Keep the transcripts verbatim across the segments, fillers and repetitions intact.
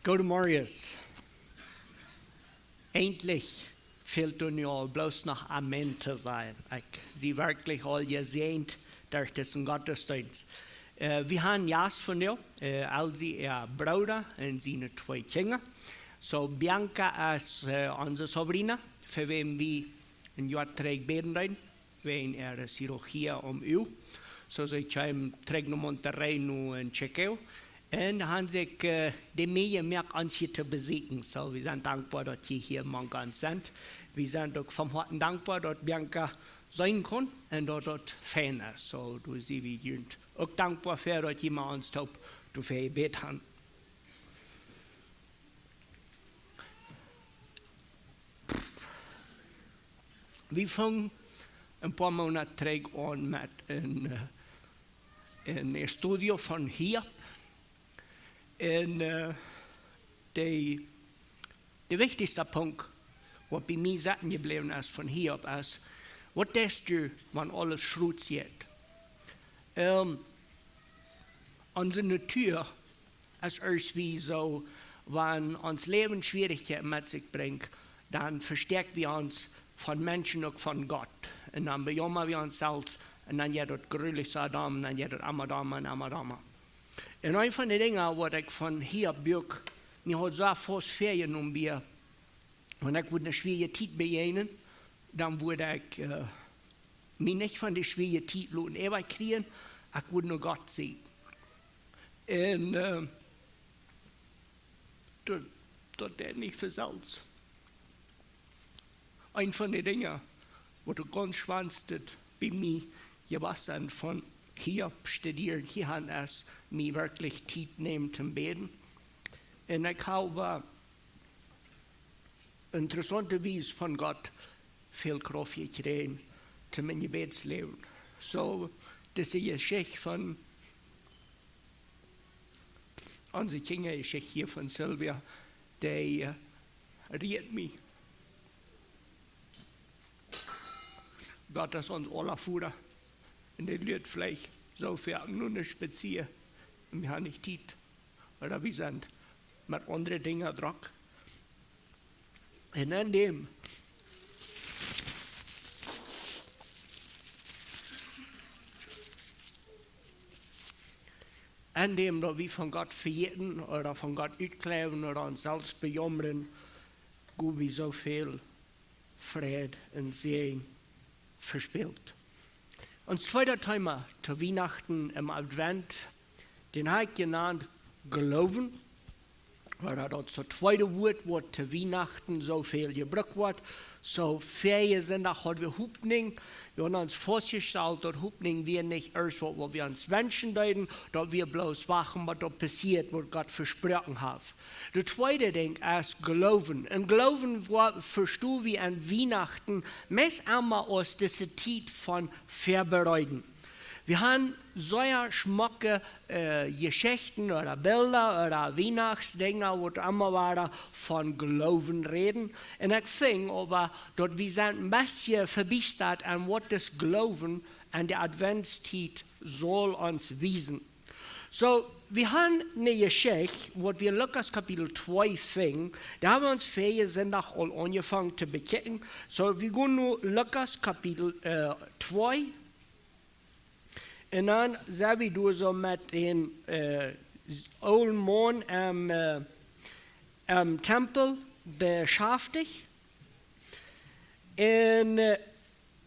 Goedemorjes. Endlich fält doa nu aul bloos noch Amen to sajen. Ekj sie werkjlich aul jesäajent derch disen Gottesdeenst. Äh, wie haben Jast vondoag, äh, Elsie äa Brooda un siene twee Kjinja. So, Bianca es, äh, onse Sobrina, fa wäm wie een Joa trigj bäden deeden, wäajen äare Chirurgie om Uag. So, see kjeem trigj no Monterrey nu en Chicago. Un dan haben see, äh, de Meaj jemoakt, ons hia to besieekjen. So, wie sent dankboa, daut jie hia mank ons sent. Wie sent uk von Hoaten dankboa, daut Bianca sennen kunn un daut daut fein es. So, doa sie wie junt uk dankboa fa, daut jie met ons toop doafäa jebät haben. Wie fungen een poa Moonat trigj aun met een, äh, een Estudio von Hiob. Un, äh, de, de wichtichste Punkt, waut bie mie sitten jebläwen es von Hiob, es, waut deist du, wan aules schroot jeit? Ähm, onse Natua es ieescht wie soo, wan ons Läwen Schwierichkjeiten met sikj brinjt, dan vestäakj wie ons von Menschen uk von Gott. Un dan bejamma wie ons selfst un dan jeit daut grulich soo domm, dan jeit daut emma domma un emma domma. Un eent von de Dinja, waut ekj von Hiob buak, mie haud soo faust väajenomen wia, wan ekj wudd eene schwierje Tiet bejäajnen, dan wudd ekj, äh, mie nich von de schwierje Tiet loten äwakjrieen, ekj wudd no Gott seenen. Un, äh, daut, daut deed nich von selfst. Eent von de Dinja, waut daut gaunz schwoaste bie mie jewast es von Hiob studieren, hia han es mie werkjlich Tiet nämen toom bäden. Un ekj hab, äh, interessaunte Wies von Gott väl Krauft jekjräajen toom mien Jebädsläwen. So, dise Jeschicht von, onse Kjinjajeschicht hia von Sylvia, dee, äh, rieet mie. Gott es ons aula Voda. Un dee luat veleicht soo väl no ne Spezia. Un wie han nich Tiet. Ooda wie sent met aundre Dinja drock. Un en däm, en däm daut wie von Gott vejäten ooda von Gott utkjleewen ooda ons selfst bejamren, go wie soo väl Fräd un Säajen vespält. Ons tweedet Thema to Wienachten em Advent, dän hab ekj jenant Gloowen. Ooda daut es daut tweede Wuat, waut to Wienachten soo väl jebrukt woat. So, väajen Sindach haud wie Hopninj. Wie hauden ons väajestalt, daut Hopninj wia nich ieescht waut, waut wie ons wenschen deeden, daut wie bloos wachten, waut doa passieet, waut Gott vesproaken haft. Daut tweede Dinkj es Gloowen. Un Gloowen woa-, vesto wie aun Wienachten meist emma aus dise Tiet von Väabereiden. Wie han sea schmocke, äh, Jeschichten ooda Bilda ooda Wienachtsdinja, waut emma wada von Gloowen räden. Un ekj finj oba, daut wie sent een bät vebiestat aun waut daut Gloowen aun de Adventstiet saul ons wiesen. So, wie han ne Jeschicht, waut wie en Lukas Kapitel twee finjen. Doa hab wie ons väajen Sindach aul aunjefongen to bekjikjen. So, wie gonen no Lukas Kapitel, äh, twee. Un dan sent wie doa soo met een, äh, s-, oolen Maun em, äh, em Tempel beschaftich. Un, äh,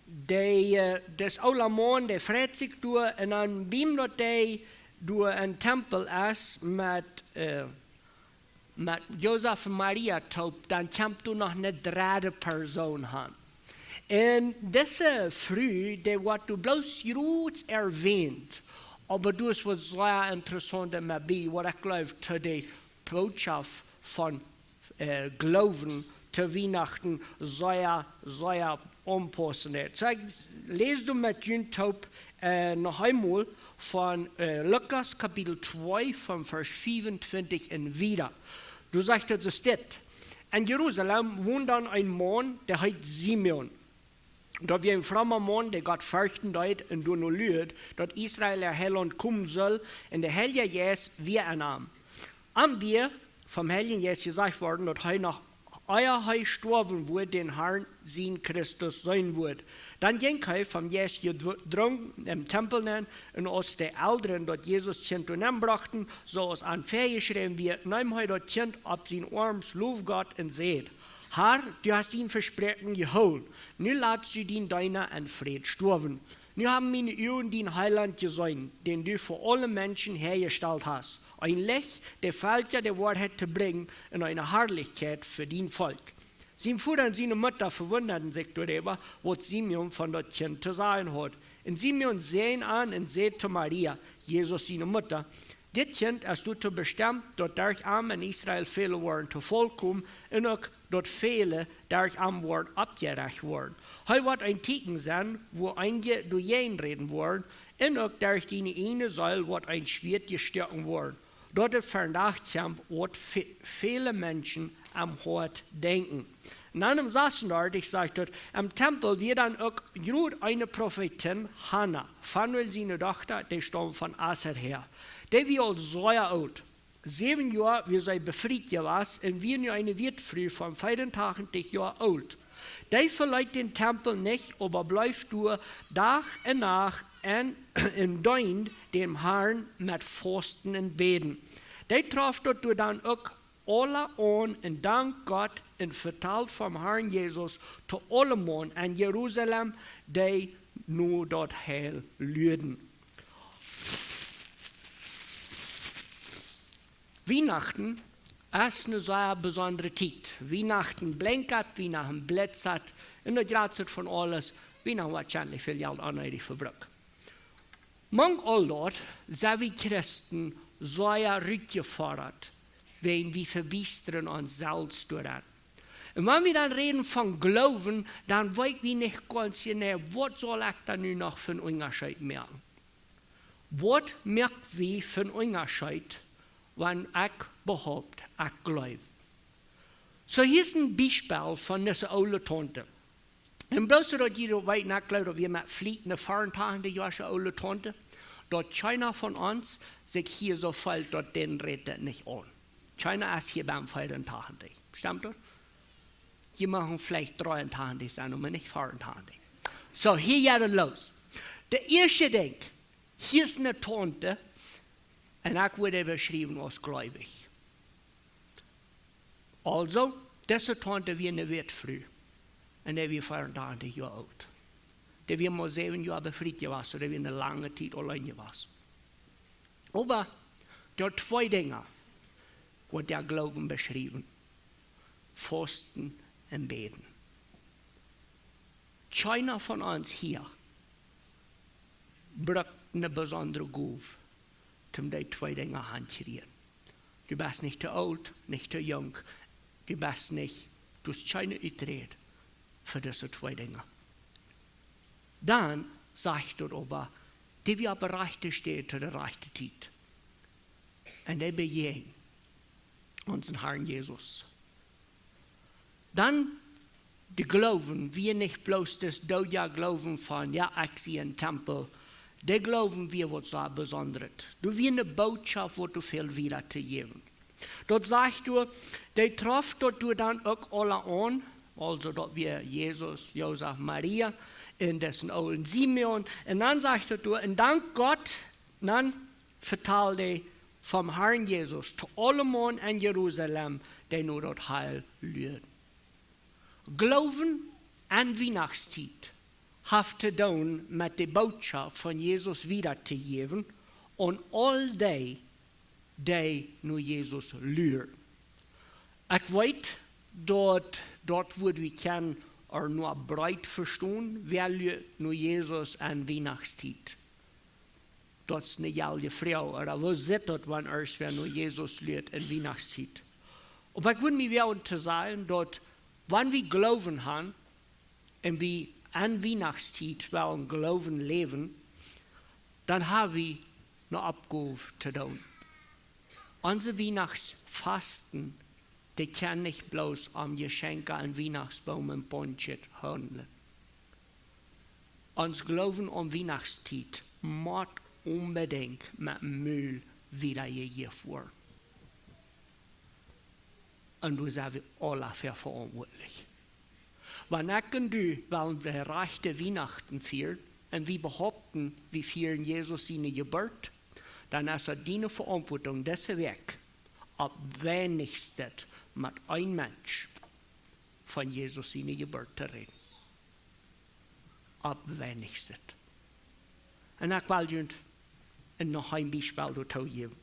dee, äh, dis oola Maun, dee freit sikj doa, un dan biem daut dee doa em Tempel es met, äh, met Josef un Maria toop, dan kjemt doa noch ne dredde Persoon aun. Un dise Fru, dee woat doa bloos kort erwähnt, oba doa es waut sea interessauntet met bie, waut ekj gleew, to de Bootschoft von äh, Gloowen to Wienachten sea, sea aunpaussen deed. So, ekj läs doa met junt toop, äh, noch eemol von, äh, Lukas Kapitel twee von Varsch fiefuntwintich un wieda. Doa sajcht et soo dit: En Jerusalem wond dan een Maun, dee heet Simeon. Daut wia een fromma Maun, dee Gott ferchten deed un doano luad, daut Israel äa Heilaunt komen sull, un de Heilja Jeist wia aun am. Am wia vom Heiljen Jeist jesajcht worden, daut hee noch, ea hee stoawen wudd, dän Harn sien Christus seenen wudd. Dan jinkj hee vom Jeist jedrungen em Tempel nenn, un aus de Elren daut Jesuskjint doa nenn brochten, soo aus am väajeschräwen wia, neem hee daut Kjint opp siene Oarms, lowd Gott un säd: "Herr, du hast dien Vespräakjen jehoolen. Nu latst du dienen Deena en Fräd stoawen. Nu haben miene Uagen dienen Heilaunt jeseenen, dän du fa aule Menschen häajestalt hast. Een Licht, de Velkja de Woarheit to brinjen, un eene Harlichkjeit fa dien Volkj." Sien Voda un siene Mutta vewundaden sikj doaräwa, waut Simeon von daut Kjint to sajen haud. Un Simeon säajend aun un säd to Maria, Jesus siene Mutta: "Dit Kjint es doatoo bestemt, daut derch am en Israel väle woaren to Faul komen, un uk daut väle derch am woaren oppjerecht woaren. Hee woat een Tieekjen sennen, wua eenje doajäajen räden woaren, un uk derch diene ieejne Seel woat een Schwieet jestoaken woaren, daut et vondoag kjemt, waut ve-, väle Menschen aum Hoat denkjen." Un dan em sasendartich sajcht et: "Em Tempel wia dan uk jrod eene Profeetin, Hanna, Fanuel siene Dochta, dee staumd von Aser häa. Dee wia aul sea oolt. Säwen Joa wia see befriet jewast un wia nu eene Wätfru von veeruntachentich Joa oolt. Dee veleet dän Tempel nich, oba bleef doa Dach un Nacht un, un deend däm Harn met Fausten un Bäden. Dee trof daut doa dan uk aula aun un dankt Gott un vetald vom Harn Jesus to aule Maun en Jerusalem, dee no daut Heil luaden." Wienachten es eene sea besondre Tiet. Wienachten blinkjat, Wienachten blitzat, un daut jratset von aules. Wienachten woat scheinlich väl Jelt onneedich vebrukt. Mank aul daut sent wie Christen sea rutjefodat, wan wie vebiestren ons selfst doaraun. Un wan wie dan räden von Gloowen, dan weet wie nich gaunz jeneiw, waut saul ekj dan nu noch fa een Unjascheet moaken? Waut moak wie fa een Unjascheet, wan ekj behaupt, ekj gleew? Soo, hia es een Biespel von dise oole Taunte. Un bloos soo daut jie daut weeten, ekj gleew daut wie met Fliet eene veeruntachentich Joa oole Taunte, daut kjeena von ons sikj hia soo feelt, daut dän rät daut nich aun. Kjeena es hia bie veeruntachentich. Stemt daut? Jie moaken veleicht dreeuntachentich sennen, oba nich veeruntachentich. Soo, hia jeit et loos. De ieeschte Dinkj, hia es eene Taunte, un ekj wudd dee beschriewen aus gleewich. Aulsoo, dise Taunte wia eene Wätfru, un dee wia veeruntachentich Joa oolt. Dee wia mau säwen Joa befriet jewast, soo dee wia eene lange Tiet auleen jewast. Oba doa twee Dinja, waut dän Gloowen beschriewen: Fausten un Bäden. Kjeena von ons hia brukt eene besondre Gow, om dee twee Dinja auntokjrieen. Du best nich too oolt, nich too junk. Du best nich, du hast kjeene Uträd fa dise twee Dinja. Dan sajcht daut oba, dee wia opp de rajchte Städ to de rajchte Tiet. Un dee bejäajent onsen Harn Jesus. Dan, de Gloowen wia nich bloos dis dooda Gloowen von, jo, ekj sie em Tempel. De Gloowen wia waut sea Besondret. Doa wia eene Bootschoft, waut doa väl wieda to jäwen. Daut sajcht doa, dee trof daut doa dan uk aula aun, aulsoo daut wia Jesus, Josef, Maria, un disen oolen Simeon. Un dan sajcht daut doa, un dankt Gott, dan vetald dee vom Harn Jesus to aule Maun en Jerusalem, dee no daut Heil luaden. Gloowen en Wienachtstiet haft to doonen met de Bootschoft von Jesus wieda to jäwen aun aul dee, dee no Jesus luaren. Ekj weet, daut, daut wudd wie kjennen uk noch breet vestonen, wäa luat no Jesus en Wienachtstiet? Daut es eene jalje Froag, ooda woo sitt daut, wan eena no Jesus luat en Wienachtstiet? Oba ekj wudd mie wellen to sajen, daut wan wie Gloowen haben, un wie en Wienachtstiet wellen Gloowen läwen, dan hab wie eene Oppgow to doonen. Onse Wienachtsfasten, dee kjennen nich bloos om Jeschenkja un Wienachtsboom un Pontjet haundlen. Ons Gloowen om Wienachtstiet mott onbedinjt met Mul wiedajejäft woaren. Un doa sent wie aula fa veauntwuatlich. Wan ekj un du wellen de rajchte Wienachten fieren un wie behaupten, wie fieren Jesus siene Jeburt, dan es et diene Veauntwuatunk dise Wäakj, opp weinichstens met een Mensch von Jesus siene Jeburt to räden. Opp weinichstens. Un ekj well junt een, noch een Biespel doatoo jäwen.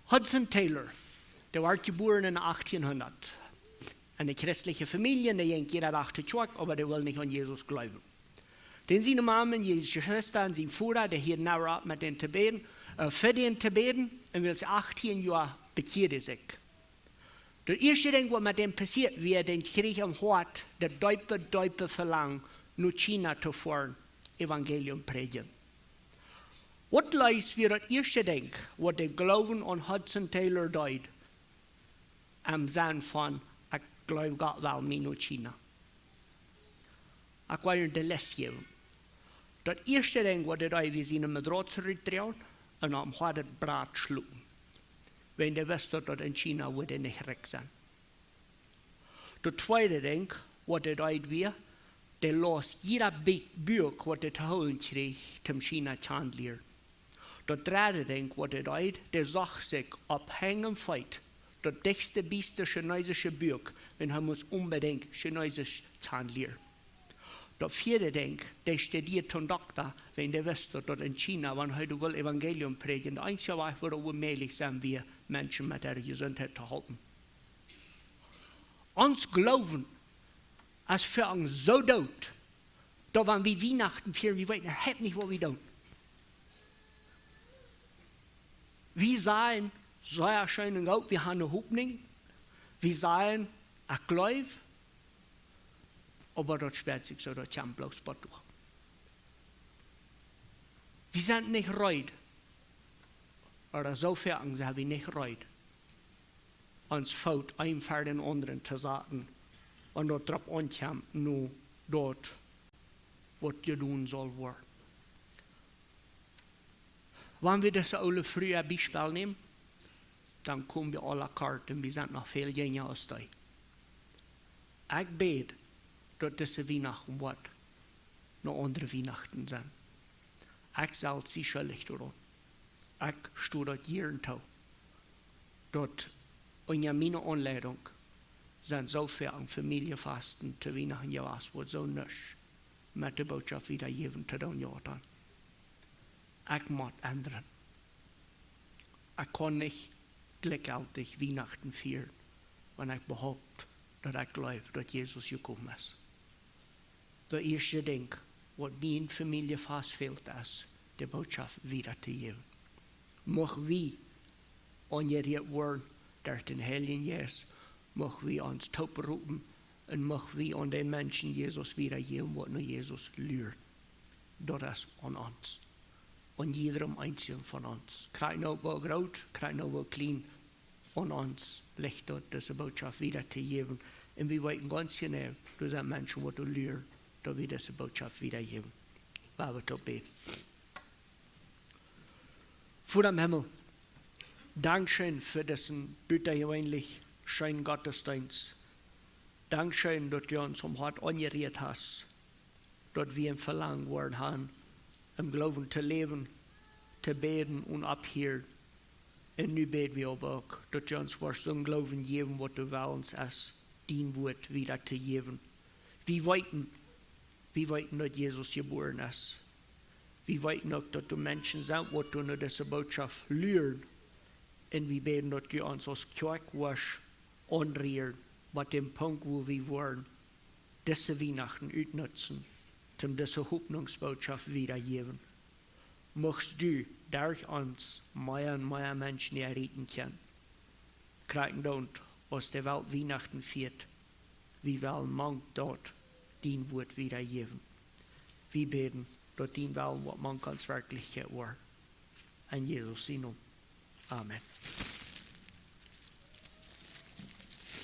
Hudson Taylor, dee wort jebuaren en achttienhundat. En eene christliche Famielje, dee jinkj jieda Dach to Kjoakj, oba dee wull nich aun Jesus jleewen. Dan siene Mame un siene Schwesta un sien Voda, dee hielden never opp met dän to bäden, äh, fa dän to bäden, un wiels achttieen Joa bekjieed hee sikj. Daut ieeschte Dinkj, waut met dän passieed, wia, dän kjrieech em Hoat de deepe, deepe Velangen, no China to foaren, Evangelium prädjen. Waut leet wia daut ieeschte Dinkj, waut de Gloowen aun Hudson Taylor deed, em Senn von: "Ekj jleew, Gott well mie no China." Ekj well junt de Lest jäwen. Daut ieeschte Dinkj, waut hee deed, wia siene Matrauz rutdroagen un aum Hoat daut Brat schlonen. Wiels hee wist, daut en China wudd hee nich rikj sennen. Daut tweede Dinkj, waut hee deed, wia, dee laus jieda Bie-, Buak, waut hee to hoolen kjrieech, toom China kjanen lieren. Daut dredde Dinkj, waut hee deed, dee socht sikj opp Henj un Feet daut dichtste, bieste chinesische Buak, un hee must onbedinjt Chinesisch kjanen lieren. Daut vieede Dinkj, dee studieed toom Dokta, wiels hee wist, daut, daut en China, wan hee doa wull Evangelium prädjen, de eensje Wajch, woo daut wudd mäajlich sennen, wia Menschen met äare Jesuntheit to halpen. Ons Gloowen es fa ons soo doot, daut wan wie Wienachten fieren, wie weeten äwahaupt nich, waut wie doonen. Wie sajen: "Sea scheen un goot, wie haben eene Hopninj." Wie sajen: "Ekj jleew." Oba daut spieet sikj soo, daut kjemt bloos waut derch. Wie sent nich reed, ooda soo foaken sent wie nich reed, ons Foot een ver dän aundren to saten, wan daut doaropp aunkjemt, no daut, waut jedonen saul woaren. Wan wie dise oole Fru aus Biespel nämen, dan komen wie aula kort un wie sent noch väl jinja aus dee. Ekj bäd, daut dise Wienachten woat ne aundre Wienachten sennen. Ekj sell sie schuldich doaraun. Ekj sto daut jieren too, daut unja miene Aunleidunk sent soo väl Famieljefasten to Wienachten jewast, waut soo nuscht met de Bootschoft wiedajäwen to doonen jehaut haben. Ekj mott endren. Ekj kaun nich jlikjjeltich Wienachten fieren, wan ekj behaupt, daut ekj jleew, daut Jesus jekomen es. Daut ieeschte Dinkj, waut mie en Famielje fastfält, es, de Bootschoft wieda to jäwen. Mucht wie aunjerieet woaren derch dän Heiljen Jeist, mucht wie ons toopropen un mucht wie aun de Menschen Jesus wieda jäwen, waut no Jesus luren. Daut es aun ons. Aun jiedrem eensjen von ons. Krakjt nu woo groot, krakjt nu woo kjlien, aun ons licht daut, dise Bootschoft wieda to jäwen. Un wie weeten gaunz jeneiw, doa sent Menschen, waut doa luren, daut wie dise Bootschoft wieda jäwen. Lot ons toop bäden. Voda em Himmel, dankscheen fa disen butajeweenlich scheenen Gottesdeenst. Dankscheen, daut du ons em Hoat aunjerieet hast, daut wie een Velangen woaren haben, em Gloowen to läwen, to bäden onen opphieren. Un nu bäd wie oba uk, daut du ons woascht soon Gloowen jäwen, waut du wellens es, dien Wuat wieda to jäwen. Wie weeten, wie weeten, daut Jesus jebuaren es. Wie weeten uk, daut doa Menschen sent, waut doa no dise Bootschoft luren. Un wie bäden, daut du ons aus Kjoakj woascht aunrieren, bat däm Punkt, wua wie woaren dise Wienachten utnutzen, om dise Hopninjsbootschoft wieda to jäwen. Muchst du derch ons mea un mea Menschen erreichen kjennen. Krakjt dan, aus de Welt Wienachten fieet, wie wellen mank daut dien Wuat wieda jäwen. Wie bäden, daut dien Wellen woat mank ons Werkjlichkjeit woaren. En Jesus sien Nomen. Amen.